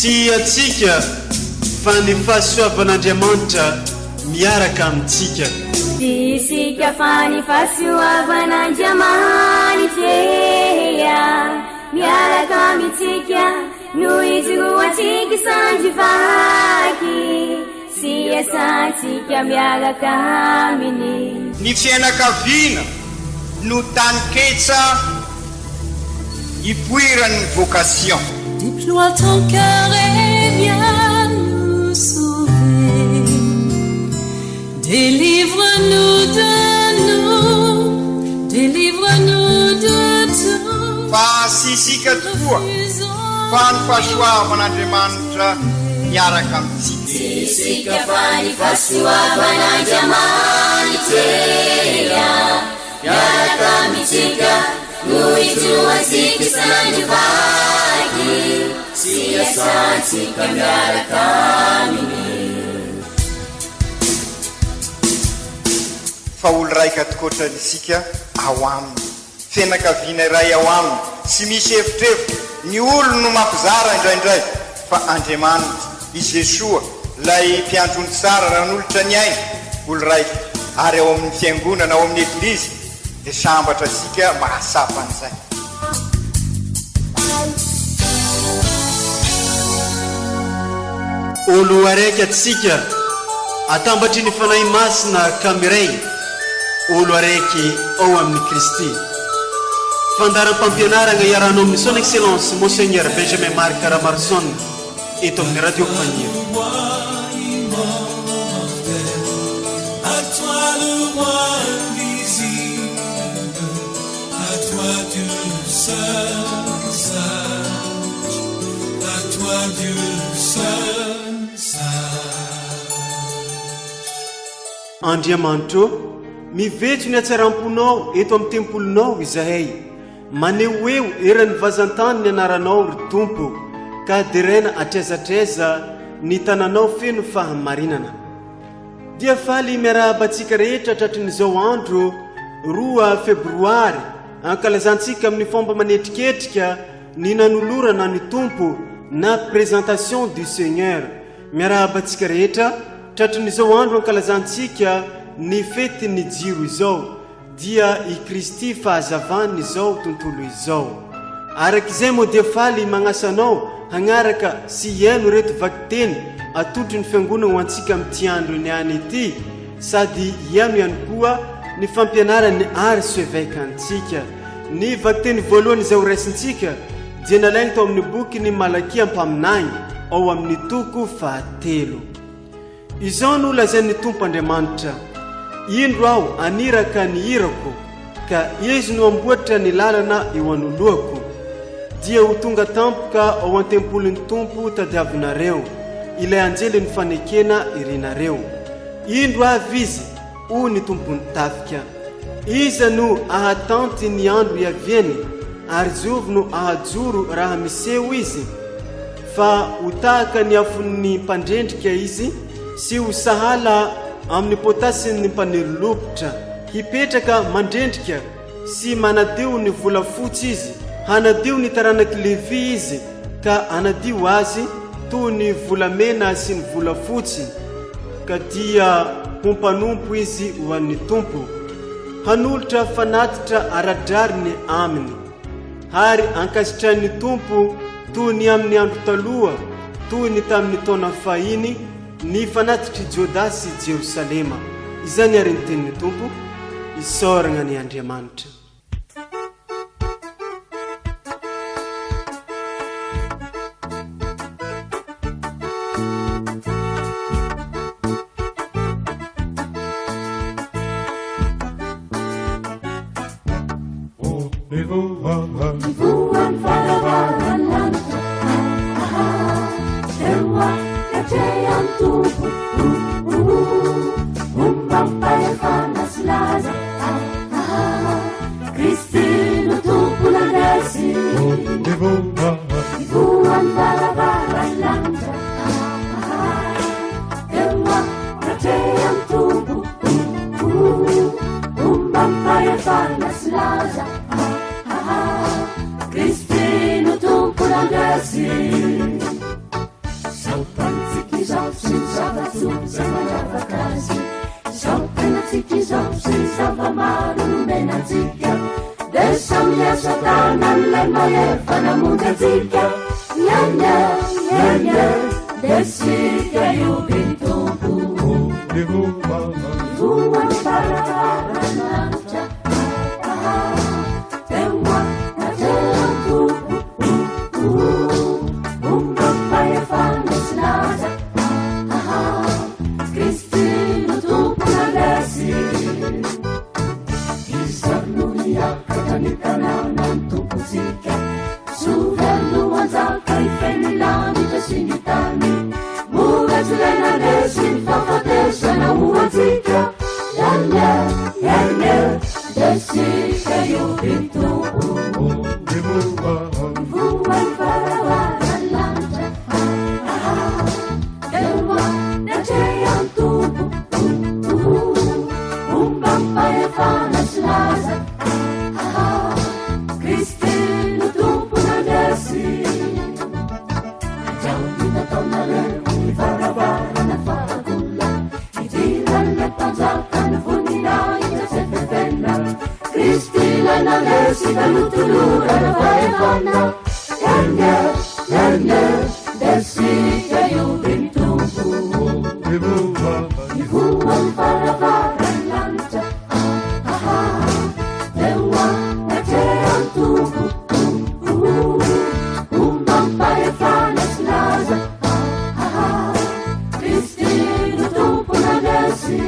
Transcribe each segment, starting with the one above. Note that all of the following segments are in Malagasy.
Tsy antsika fa ny fahasoavan'Andriamanitra miaraka amintsika. Tsy isika fa ny fahasoavan'Andriamanitra miaraka amintsika no ijoroantsika sandry vaky sy iasantsika miaraka aminy. Ny fianakaviana no taninketsa ipoiran'ny vocation. Déploie ton cœur et viens nous sauver Délivre-nous de nous, délivre-nous de tout Fa tsy isika tokoa fa ny fahasoavan'Andriamanitra miaraka amintsika. Tsy isika fa ny fahasoavan'Andriamanitra Miaraka amintsika no ijoroantsika isan'andro vaky sy iasantsika miaraka aminy. Fa olo raika tokoatrany isika ao aminy, fianakaviana iray ao aminy, tsy misy efitrefitra, ny olo no mampizara indraindray fa Andriamanitra, i Jesoa, Ilay mpiandry ondry tsara nanolotra ny ainy, olo raika, ary ao amin'ny fiangonana, ao amin'ny Eglizy, dia sambatra isika mahatsapa an'izay. Olo araiky atsika, atambatry ny Fanahy Masina ka miray, olo araiky ao amin'i Kristy. Fandaharam-pampianaragna iarahanao amin'ny Son Excellence Monseigneur Benjamin Marc Ramaroson eto amin'ny Radio Faniry. Andriamanitra ô, mivetso ny hatsaram-ponao eto amin'ny tempolinao izahay. Manehoeho eran'ny vazan-tany ny anaranao, ry Tompo, ka deraina hatraiza hatraiza ny tananao feno fahamarinana. Dia faly miarahaba antsika rehetra tratrin'izao andro 2 febroary ankalazantsika amin'ny fomba manetriketrika ny nanolorana ny Tompo na présentation du Seigneur. Miarahaba antsika rehetra tratrin'izao andro ankalazantsika ny fetin'ny jiro izao. Dia i Kristy fahazavan izao tontolo izao. Araka izay moa dia faly magnasa anao hagnaraka sy hihaino ireto vakiteny atolotry ny Fiangonana ho antsika amin'ity andro niany ity sady hihaino ihany koa ny fampianaran'ny Archevêque antsika. Ny vakiteny voalohany izay ho raisintsika dia nalainy tao amin'ny bokin'i Malakia mpaminany ao amin'ny toko fahatelo. Izao no lazain'ny Tompo Andriamanitra, Indro Aho haniraka ny irako, ka izy no hamboatra ny lalana eo anoloako. Dia ho tonga tampoka ao an-tempolin'ny Tompo tadiavinareo, ilay anjelin'ny fanekena irinareo. Indro avy izy, hoy ny Tompon'ny tafika. Iza no ahatanty ny andro hiaviany, ary zovy no ahajoro raha miseho izy? Fa ho tahaka ny afon'ny mpandrendrika izy sy ho sahala amin'ny potasin'ny mpanelolopotra. Hipetraka mandrendrika sy manadio ny volafotsy izy. Hanadio ny taranak'i Levy izy ka hanadio azy toy ny volamena sy ny volafotsy, ka dia ho mpanompo izy ho an'ny Tompo. Hanolotra fanatitra ara-drariny aminy. Ary ankasitrahin'ny Tompo toy ny amin'ny andro taloha, toy ny tamin'ny taona fahiny, ny fanatitr'i Jodà sy Jerosalema. Izany àry ny tenin'ny Tompo, Isaoragna anie Andriamanitra. Jesoa izay mandravaka azy. Izao fiainantsika izao sy ny zava-maro nomena antsika dia samy asa tanan'ilay mahefa namonjy antsika. Eny e, eny e, dia isika hihoby ny Tompo. Voan'ny varavaran'ny lanitra, teo anatrehan'ny Tompo. Ombam-pahefana sy laza, Kristy no Tompo nandresy. Iza no hiakatra ny tanànan'ny Tompontsika? Zovy no hanjaka hifehy ny lanitra sy ny tany. Mora tsy ilay nandresy ny fahafatesana ho antsika. Eny e, eny e, dia isika hihoby ny Tompo. Voan'ny varavaran'ny lanitra, teo anatrehan'ny Tompo. Ombam-pahefana sy laza, Kristy no Tompo nandresy. Hatrao ny nataonareo ny varavarana fahagola, hidiran'ilay mpanjaka ny voninahitra tsy fefena. Kristy ilay nandresy ka notolorana fahefana. Eny e, eny e, dia isika hihoby ny Tompo. Hivoha ny varavaran'ny lanitra, teo anatrehan'ny Tompo. Ombam-pahefana sy laza, Kristy no Tompo nandresy.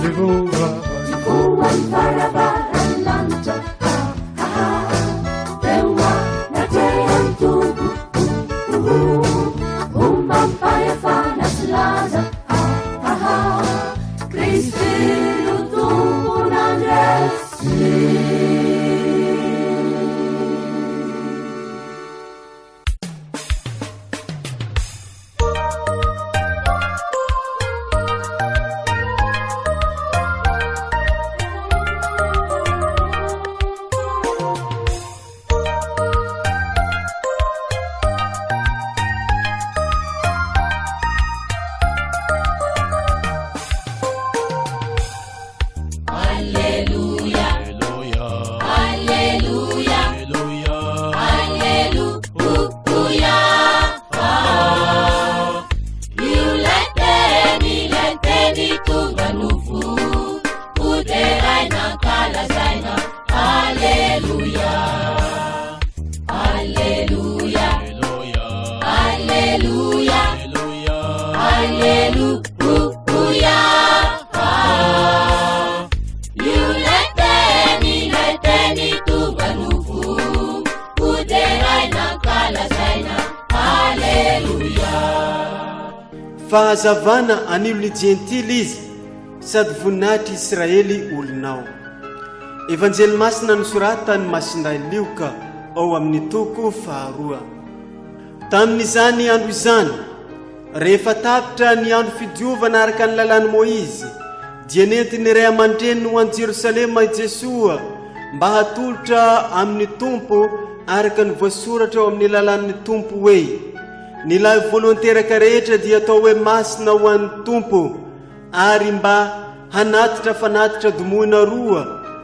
Hivoha ny varavaran'ny lanitra, teo anatrehan'ny Tompo. Ombam-pahefana sy laza, Kristy no Tompo nandresy. Fahazavana anilo ny Jentily izy sady voninahitr' Israely olonao. Evanjely masina nosoratan'i Masindahy Lioka ao amin'ny toko faharoa. Tamin'izany andro izany, rehefa tapitra ny andro fidiovana araka ny lalàn'i Môizy, dia nentin'ny ray aman-dreniny ho any Jerosalema i Jesoa mba hatolotra amin'ny Tompo araka ny voasoratra ao amin'ny lalàn'ny Tompo hoe, Ny lahy voalohany teraka rehetra dia atao hoe masina ho an'ny Tompo, ary mba hanatitra fanatitra domohina roa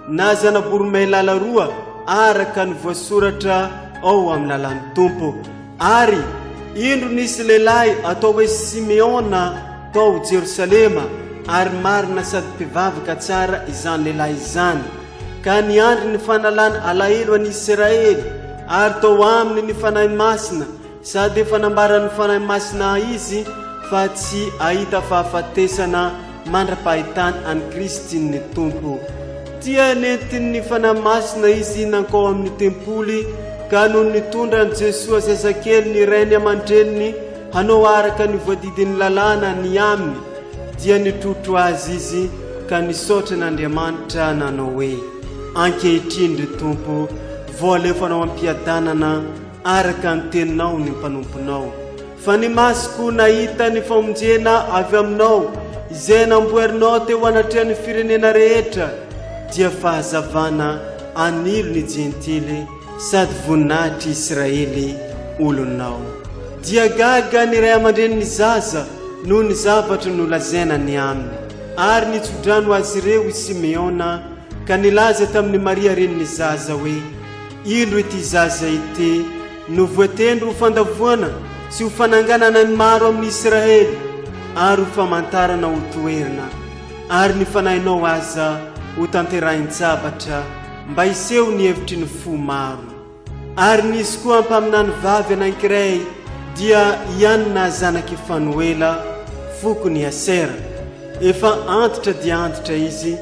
na zana-boromailala roa araka ny voasoratra ao amin'ny lalàn'ny Tompo. Ary indro nisy lehilahy atao hoe Simeona tao Jerosalema, ary marina sady mpivavaka tsara izany lehilahy izany, ka niandry ny fanalana alahelo an'i Isiraely, ary tao aminy ny Fanahy Masina, sady efa nambaran'ny Fanahy Masina izy fa tsy hahita fahafatesana mandra-pahitany an'i Kristy ny Tompo. Dia nentin'ny Fanahy Masina izy nankao amin'ny tempoly, ka nony nitondra an'i Jesoa zazakely ny rainy aman-dreniny hanao araka ny voadidin'ny lalàna ny aminy, dia nitrotro azy izy ka nisaotra an'Andriamanitra nanao hoe, Ankehitriny, ry Tompo, voalefanao am-piadanana araka ny teninao ny mpanomponao. Fa ny masoko nahita ny famonjena avy aminao, izay namboarinao teo anatrehan'ny firenena rehetra, dia fahazavana anilo ny Jentily sady voninahitr'i Israely olonao. Dia gaga ny ray aman-drenin'ny zaza. noho ny zavatra nolazaina ny aminy. Ary nitso-drano azy ireo i Simeona ka nilaza tamin'i Maria renin'ny zaza hoe, Indro ity zaza ity no voatendry ho fandavoana sy ho fananganana ny maro amin'ny Israely ary ho famantarana ho toherina, ary ny fanahinao aza ho tanterahin-tsabatra mba hiseho ny hevitry ny fo maro. Ary nisy koa mpaminany vavy anankiray, dia i Anna zanak'i Fanoela, fokon'i Asera. Efa antitra dia antitra izy,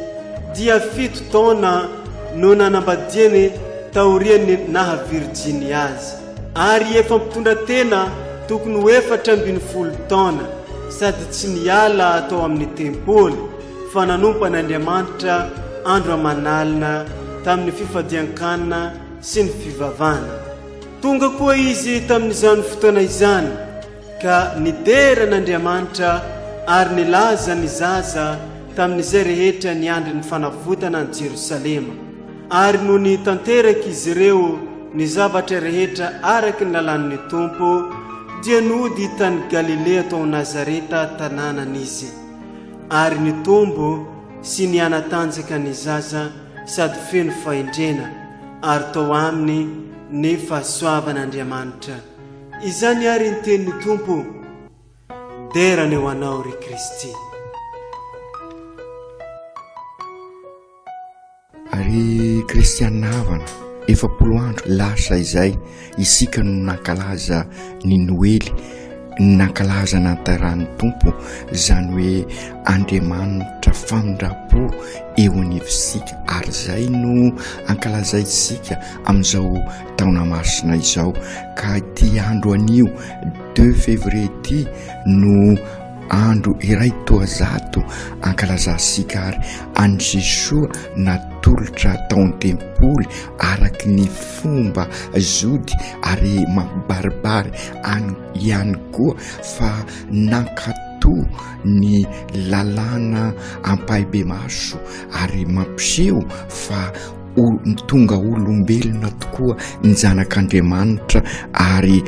dia fito taona no nanambadiany taorian'ny naha virjiny azy. Ary efa mpitondra tena tokony ho 14 taona, sady tsy niala tao amin'ny tempoly, fa nanompo an'Andriamanitra andro aman'alina tamin'ny fifadian-kanina sy ny fivavahana. Tonga koa izy tamin'izany fotoana izany ka nidera an'Andriamanitra ary nilaza ny zaza tamin'izay rehetra niandry ny fanavotana an'i Jerosalema. Ary nony tanteraka izy ireo ny zavatra rehetra araka ny lalàn'ny Tompo, dia nody tany Galilea tao Nazareta tanànany izy. Ary nitombo sy nihanatanjaka ny zaza sady feno fahendrena, ary tao aminy ny fahasoavan'Andriamanitra. Izany àry ny tenin'ny Tompo. Dera ny ho Anao, ry Kristy. Ry kristiana havana, 40 andro lasa izay isika no nankalaza ny Noely, nankalaza nantaran'ny Tompo, izany hoe Andriamanitra famindram-po eo anivontsika, ary izay no ankalazaintsika amin'izao taona masina izao. Ka ity andro anio deux février ity no andro iray toa zato ankalazantsika ary an'i Jesoa natolotra tao an-tempoly araky ny fomba zody ary mampibaribary any ihany koa fa nankato ny lalàna ampahibemaso ary mampiseho fa tonga olombelona tokoa ny zanak'Andriamanitra ary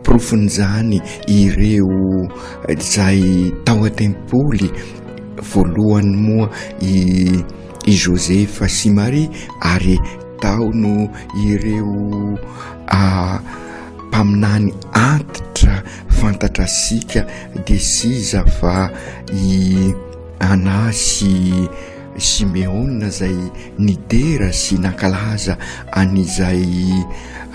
Porofon'izany ireo izay tao an-tempoly voalohany moa i i Josefa sy Maria ary tao no ireo mpaminany antitra fantatrasika dia siza fa i Ana sy Simeona izay nidera sy nankalaza an'izay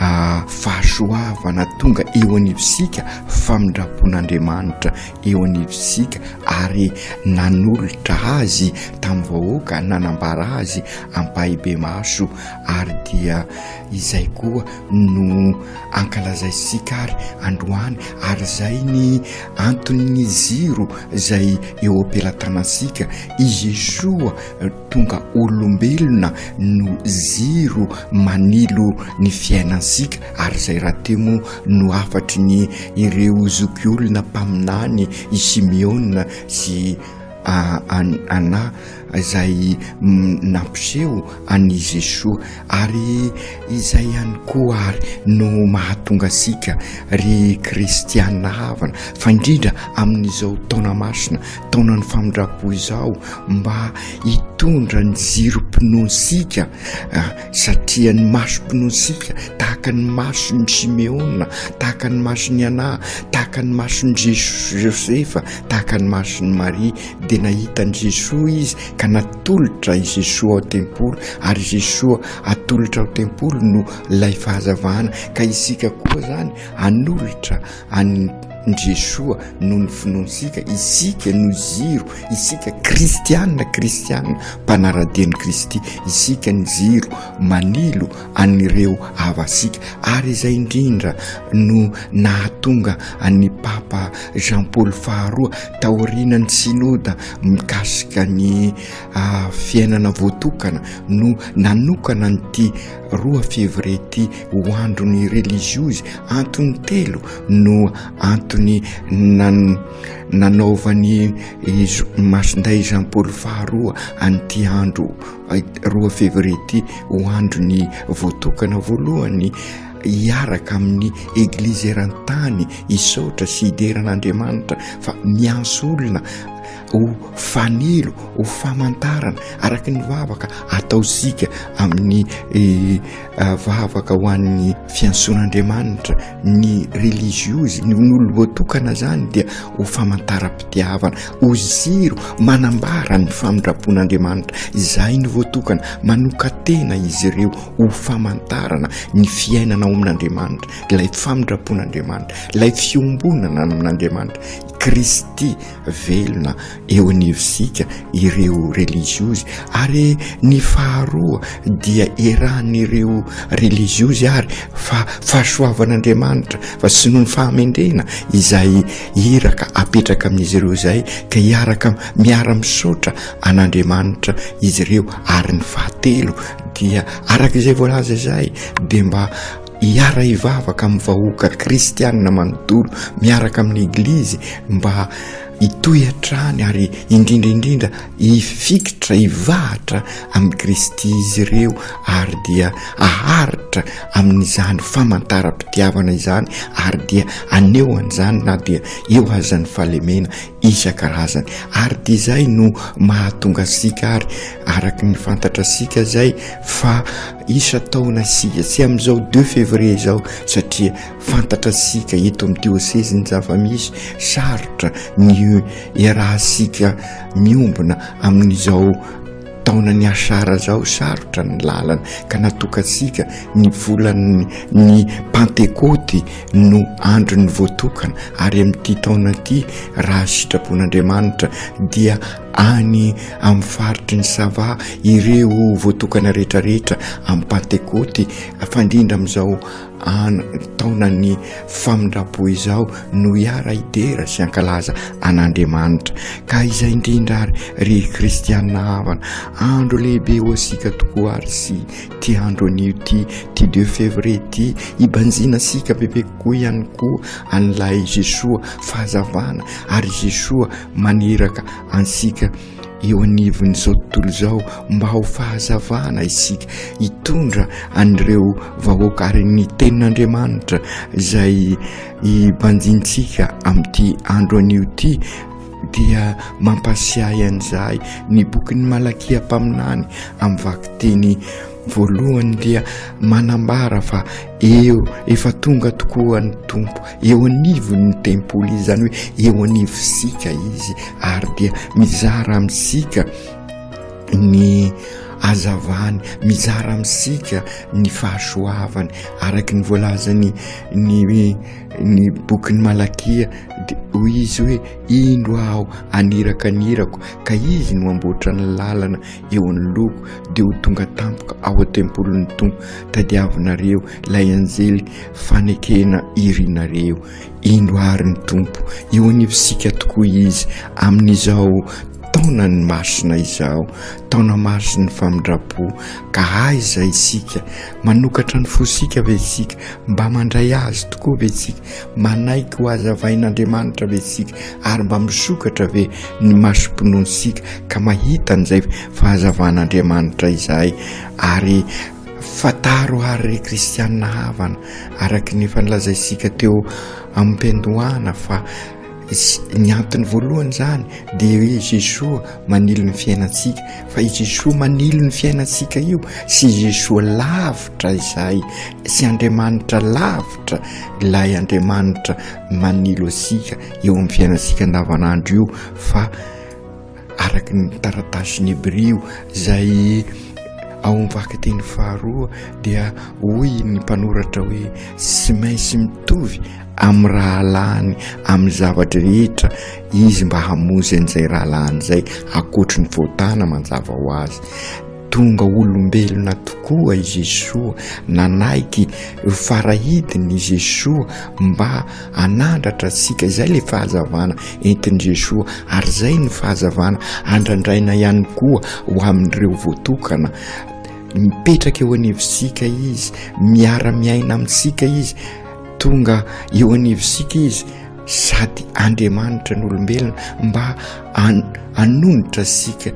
fahasoavana tonga eo anivontsika, famindram-pon'Andriamanitra eo anivontsika ary nanolotra azy tamin'ny vahoaka, nanambara azy ampahibemaso ary dia izay koa no ankalazaintsika ary androany ary izay ny anton'ny jiro izay eo am-pelatanantsika, i Jesoa tonga olombelona no jiro manilo ny fiainantsika ary izay rahateo moa no hafatry ny ireo zokiolona mpaminany i Simeona sy Ana izay nampiseho an'i Jesoa ary izay ihany koa ary no mahatonga antsika ry kristiana havana fa indrindra amin'izao taona masina taonan'ny famindram-po izao mba hitondra ny jirom-pinoantsika satria ny masom-pinoantsika tahaka ny mason'i Simeona tahaka ny mason'i Ana tahaka ny mason'i Josefa tahaka ny mason'i Maria dia nahita an'i Jesoa izy ka natolotra i Jesoa ao tempoly ary Jesoa atolotra ao tempoly no ilay fahazavana ka isika koa zany anolotra an'i Jesoa noho ny finoantsika isika no ziro isika kristiana kristiana mpanara-dia an'i Kristy isika ny ziro manilo an'ireo havasika ary izay indrindra no nahatonga an'ny Papa Jean Paul faharoa taorian'ny synoda mikasika ny fiainana voatokana no nanokana an'ity 2 février ity ho andron'ny reliziozy. Antony telo no antony nanaovan'i Masindahy Jean Paul faharoa an'ity andro 2 février ity ho andron'ny voatokana. Voalohany, hiaraka amin'ny Eglizy eran-tany hisaotra sy hidera an'Andriamanitra fa miantso olona ho fanilo, ho famantarana araka ny vavaka ataontsika amin'ny eh, vavaka ho an'ny fiantsoan'Andriamanitra ny reliziozy, ny olom-boatokana zany dia ho famantaram-pitiavana, ho ziro manambara ny famindram-pon'Andriamanitra. Izay no voatokana, manokan-tena izy ireo ho famantarana ny fiainana ao amin'Andriamanitra, ilay famindram-pon'Andriamanitra, ilay fiombonana amin'Andriamanitra. I Kristy velona eo anivontsika ireo reliziozy ary ny faharoa dia erahan'ireo reliziozy ary fa fahasoavan'Andriamanitra fa tsy noho ny fahamendrena izay iraka apetraka amin'izy ireo izay ka hiaraka miara-misaotra an'Andriamanitra izy ireo ary ny fahatelo dia araka izay voalaza izay dia mba hiara-hivavaka amin'ny vahoaka kristianina manontolo miaraka amin'ny eglizy mba hitohy hatrany ary indrindra indrindra hifikitra hivahatra amin'i Kristy izy ireo ary dia haharitra amin'izany famantaram-pitiavana izany ary dia haneho an'izany na dia eo aza ny fahalemena isan-karazany ary dia izay no mahatonga antsika ary araka ny fantatra antsika izay fa isan-taona isika tsy amin'izao deux février izao satria fantatra antsika eto amin'ny diosezy ny zava-misy sarotra ny iarahantsika miombona amin'izao taonan'ny asara zao sarotra ny lalana ka natokantsika ny volan'ny ny pantekoty no andron'ny voatokana ary amin'ity taona ity raha sitrapon'Andriamanitra dia any amin'ny faritry ny Sava ireo voatokana rehetrarehetra amin'ny pantekoty fa indrindra amin'izao an taonan'ny famindram-po izao no hiara-hidera sy hankalaza an'Andriamanitra. Ka izay indrindra ary ry kristianina havana, andro lehibe ho antsika tokoa ary sy ty andro anio ty, ty deux février ty, hibanjina antsika bebe kokoa ihany koa an'ilay Jesoa fahazavana ary Jesoa maniraka antsika eo anivon'izao tontolo izao mba ho fahazavana isika hitondra an'ireo vahoaka ary ny tenin'Andriamanitra izay ibanjintsika amin'ity andro anio ity dia mampasiahy an'izay ny bokin'ny Malakia mpaminany amin'ny vakiteny voalohany dia manambara fa eo efa tonga tokoa ny Tompo eo anivon'ny tempoly izy, izany hoe eo anivontsika izy ary dia mizara amintsika ny hazavany, mizara amintsika ny fahasoavany araka ny voalazany ny ny bokin'i Malakia dia hoy izy hoe indro aho aniraka ny irako ka izy no hamboatra ny lalana eo anoloako dia ho tonga tampoka ao an-tempolin'ny Tompo tadiavinareo ilay anjely fanekena irinareo. Indro àry ny Tompo, eo anivontsika tokoa Izy amin'izao taonan'ny masina izao, taona masin'ny famindram-po. Ka aiza isika? Manokatra ny fosika ve isika? Mba mandray Azy tokoa ve isika? Manaiky ho hazavain'Andriamanitra ve isika? Ary mba misokatra ve ny masom-pinoantsika ka mahita an'izay fahazavan'Andriamanitra izay? Ary Fantaro àry ry kristianina havana, araka ny efa nolazaintsika teo am-piandohana fa ny antony voalohany izany dia hoe Jesoa manilo ny fiainantsika, fa i Jesoa manilo ny fiainantsika io sy Jesoa lavitra izay, sy Andriamanitra lavitra ilay Andriamanitra manilo antsika eo amin'ny fiainantsika andavanandro io fa Araka ny taratasin'ny Hebrio izay ao amin'ny vakiteny faharoa dia hoy ny mpanoratra hoe tsy maintsy mitovy amin'ny rahalahiny amin'ny zavatra rehetra izy mba hamonjy an'izay rahalahiny izay ankoatry ny fahotana manjava ho azy. Tonga olombelona tokoa i Jesoa, nanaiky ho farahidiny i Jesoa mba hanandratra antsika. Izay ilay fahazavana entin'i Jesoa ary izay ny fahazavana andrandraina ihany koa ho amin'ireo voatokana. Mipetraka eo anivontsika Izy, miara-miaina amintsika Izy, tonga eo anivontsika Izy sady Andriamanitra ny olombelona mba hanonitra antsika.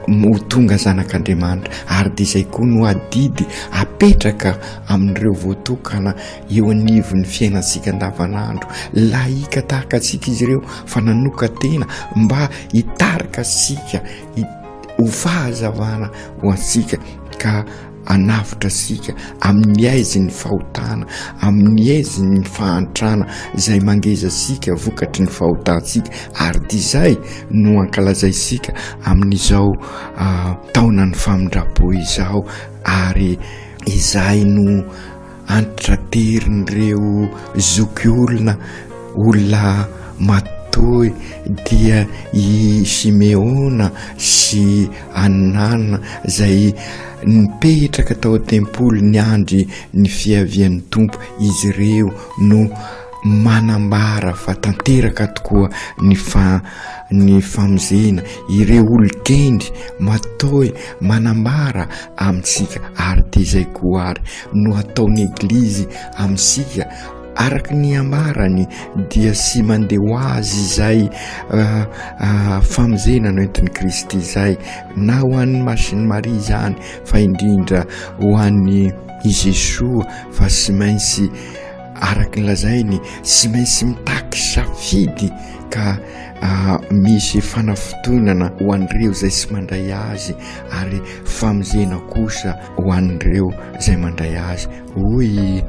ho tonga zanak'Andriamanitra ary dia izay koa no adidy apetraka amin'ireo voatokana eo anivon'ny fiainantsika andavanandro. Lahika tahaka antsika izy ireo fa nanokan-tena mba hitarika antsika ho fahazavana ho antsika ka hanavotra antsika amin'ny aizin'ny fahotana, amin'ny aizin'ny fahantrana izay mangeza antsika vokatry ny fahotantsika ary dia izay no ankalazaintsika amin'izao ah, taonan'ny famindram-po izao ary izay no Antitraterin'ireo zokiolona olona matoy dia i Simeona sy Anana izay nipetraka tao an-tempoly niandry ny fiavian'ny Tompo. Izy ireo no manambara fa tanteraka tokoa ny fa ny famonjena. Ireo olon-kendry matoy manambara amintsika ary dia izay koa ary no ataon'ny Eglizy amintsika araka ny ambarany dia sy mandeha ho azy izay uh, uh, famonjena no entin'i Kristy izay na ho an'ny Masin'i Maria izany fa indrindra ho an'ny i Jesoa fa sy maintsy araka ny lazainy sy maintsy mitaky safidy ka uh, misy fanafotoinana ho an'ireo izay sy mandray azy ary famonjena kosa ho an'ireo izay mandray azy. Hoy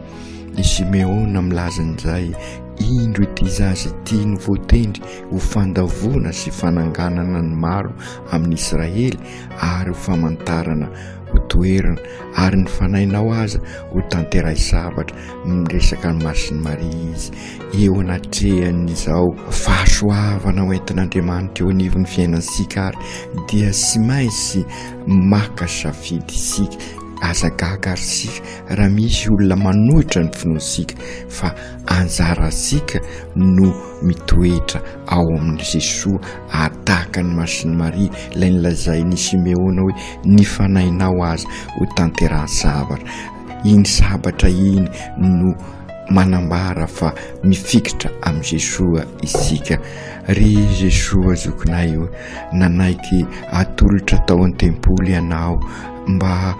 i Simeona milaza an'izay, Indro ity zaza ity no voatendry ho fandavoana sy fananganana ny maro amin'i Israely ary ho famantarana ho toerana, ary ny fanahinao aza ho tanterahy sabatra. Miresaka an'i Masin'i Maria izy eo anatrehan'izao fahasoavana hoentin'Andriamanitra eo anivon'ny fiainantsika ary dia tsy maintsy maka safidy isika. Aza gaga ary isika raha misy olona manohitra ny finoantsika fa anjarantsika no mitoetra ao amin'i Jesoa ary tahaka an'i Masin'i Maria ilay nolazain'i Simeona hoe ny fanahinao aza ho tanterahan-tsabatra. Iny sabatra iny no manambara fa mifikitra amin'i Jesoa isika. Ry Jesoa zokinay o, nanaiky atolotra tao an-tempoly Ianao mba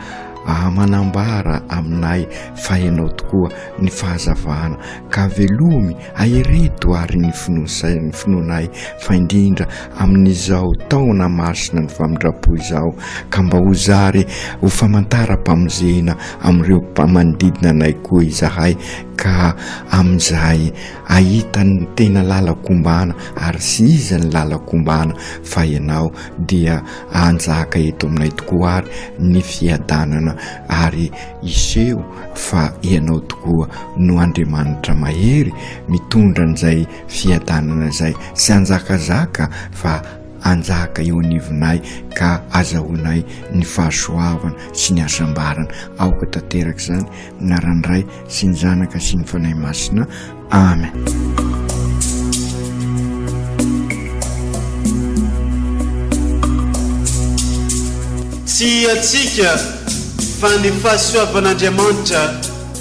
manambara aminay fa Ianao tokoa ny fahazavana, ka velomy ahereto ary ny finoanay, finoanay fa indrindra amin'izao taona masina ny famindram-po izao, ka mba ho zary ho famantaram-pamonjena amin'ireo manodidina anay koa izahay, ka amin'izay ahita ny tena lalan-kombana, ary tsy iza ny lalan-kombana fa Ianao, dia hanjaka eto aminay tokoa ary ny fiadanana, ary hiseho fa Ianao tokoa no Andriamanitra mahery mitondra an'izay fiadanana izay, tsy hanjakazaka fa hanjaka eo anivonay ka azahoanay ny fahasoavana sy ny hasambarana. Aoka tanteraka izany, anaran'ny Ray sy ny Zanaka sy ny Fanahy Masina. Amen. Tsy antsika fa ny fahasoavan'Andriamanitra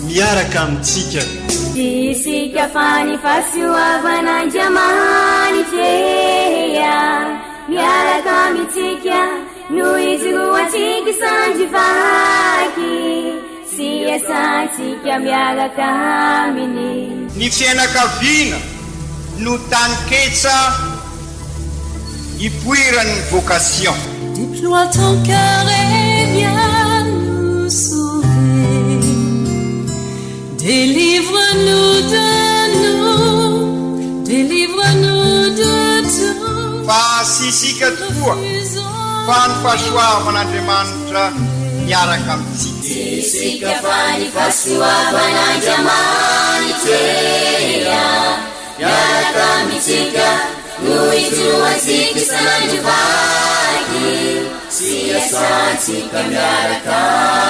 miaraka amintsika. Tsy isika fa ny fahasoavan'Andriamanitra miaraka amintsika no ijoroantsika sandry vaky sy iasantsika miaraka aminy. Ny fiainakaviana no taninketsa ipoiran'ny vocation. Déploie ton cœur et viens nous sauver. Délivre-nous de nous, délivre-nous de tout. Fa tsy isika tokoa, fa ny fahasoavan'Andriamanitra miaraka amintsika. Tsy isika fa ny fahasoavan'Andriamanitra miaraka amintsika no ijoroantsika isan'andro vaky sy iasantsika miaraka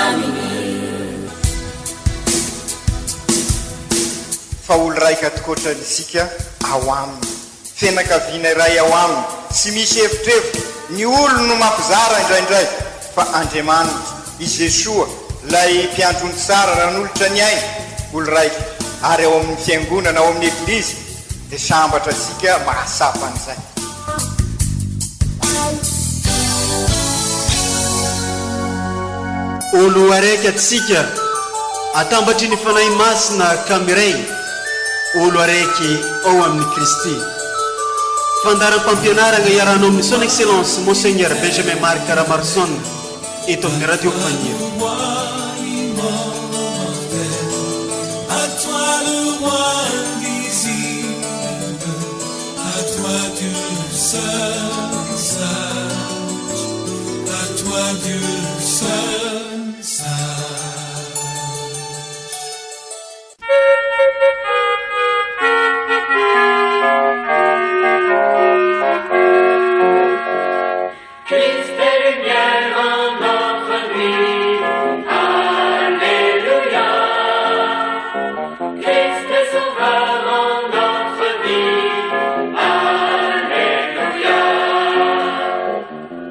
aminy. Fa olo raika tokoatra isika ao aminy. Fianakaviana iray ao aminy. Tsy misy efitrefitra. Ny olo no mampizara indraindray. Fa Andriamanitra, i Jesoa, ilay mpiandry ondry tsara nanolotra ny ainy, olo raika. Ary ao amin'ny fiangonana, ao amin'ny Eglizy, dia sambatra isika mahatsapa an'izay. Olo araiky atsika, atambatry ny Fanahy Masina ka miray, olo araiky ao amin'i Kristy. Fandaharam-pampianaragna iarahanao amin'ny Son Excellence Monseigneur Benjamin Marc Ramaroson eto amin'ny Radio Faniry.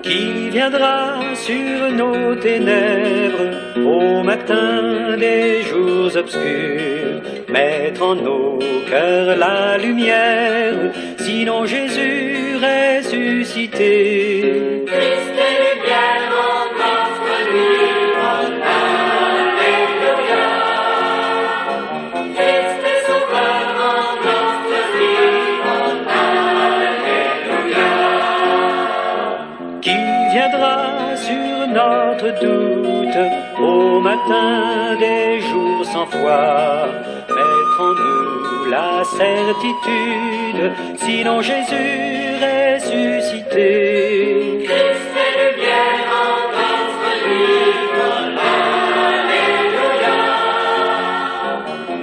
Qui viendra sur nos ténèbres au matin des jours obscurs mettre en nos cœurs la lumière, sinon Jésus ressuscité. Christ est lumière en notre nuit. Alléluia. Christ est sauveur en notre vie. Alléluia. Qui viendra sur notre doute au matin des jours sans foi, mettre en nous la certitude, sinon Jésus ressuscité. Christ est lumière en notre nuit. Alléluia.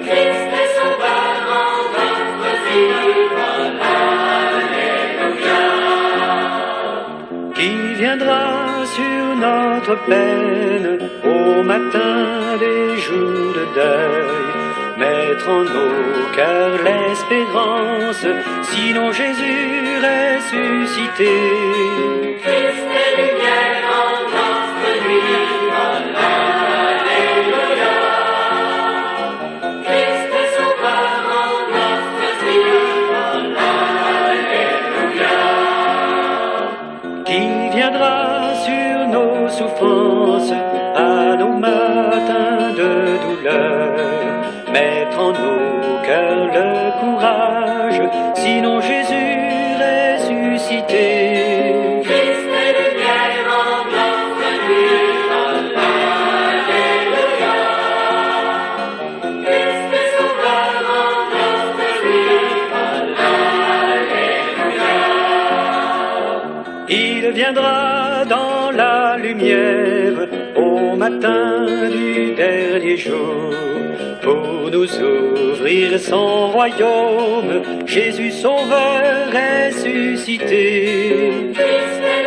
Christ est sauveur en notre vie. Alléluia. Qui viendra sur notre peine au matin des jours de deuil, mettre en nos cœurs l'espérance, sinon Jésus ressuscité. Christ est lumière en notre nuit. Alléluia. Christ est sauveur en notre vie. Alléluia. Qui viendra sur nos souffrances, à nos matins de douleur, mettre en nos cœurs le courage, sinon Jésus ressuscité. Christ est lumière en notre nuit. Alléluia. Christ est sauveur en notre vie. Alléluia. Il viendra dans la lumière au matin du dernier jour pour nous ouvrir son royaume, Jésus Sauveur ressuscité. Christ est